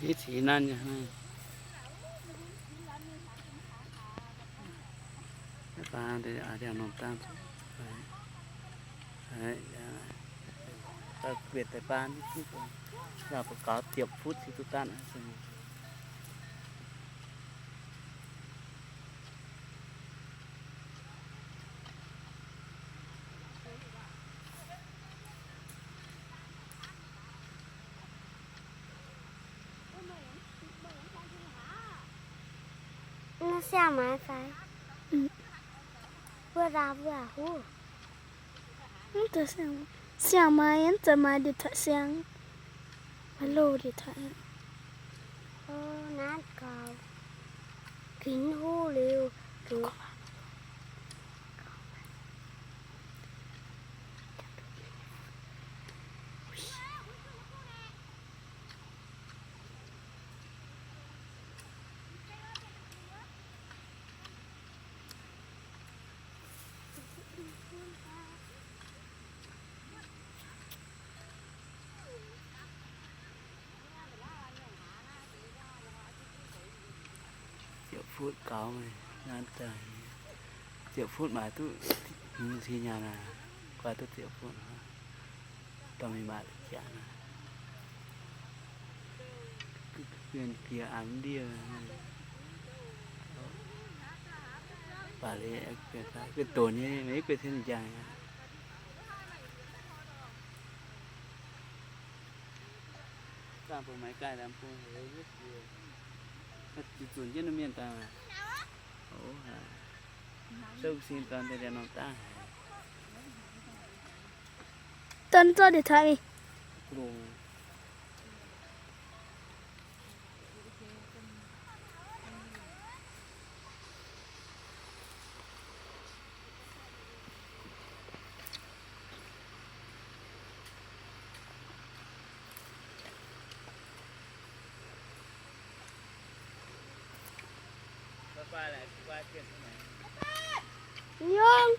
Hiv cingx nanv nyei hnangv. Baac deix norm dangh, guetc deix baan, lauh mbuo gaux ziepc futv cingx duqv dangh. Naaiv siang-maaiz fai? Wuov ndaa wuov huv. Siang-maaiz, yie mv zeiz maaih điện thoại siang, maaih loz điện thoại. Naaiv gaux, kuinx huv liuz, Ziepc futv gaux, nanv daaih. Ziepc futv maaih duqv hmz cin nyaanh aqv. Guai duqv ziepc futv, dorh mingh maaih jaax naaiv. Guen jiex an ndiev. Baac liuz, guen donx nyei, maiv guei cin jaax. Zaangh bun maiv gaaih lamh bung heix wuov jiex. Zuqc zunc jienv mienh daaih. Souv sin dorn daaih norm dangh haic. Dorn zorqv điện thoại mingh. Yong.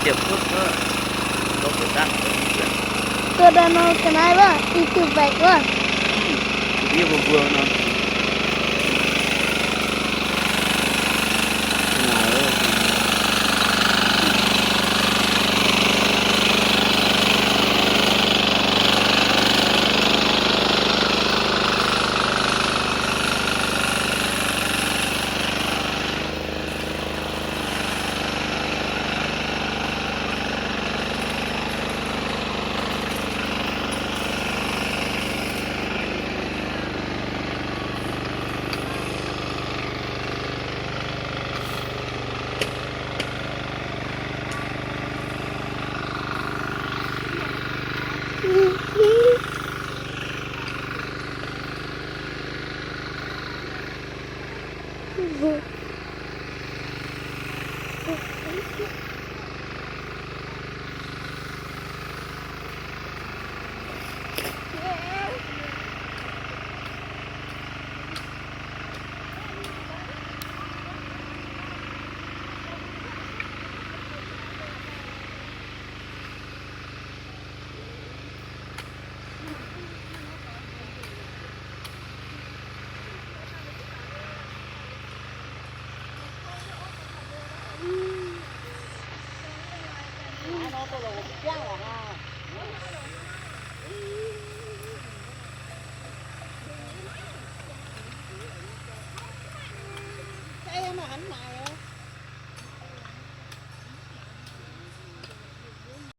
Duqv daaih nor ga'naaiv wuov, i diuh mbaeqc wuov.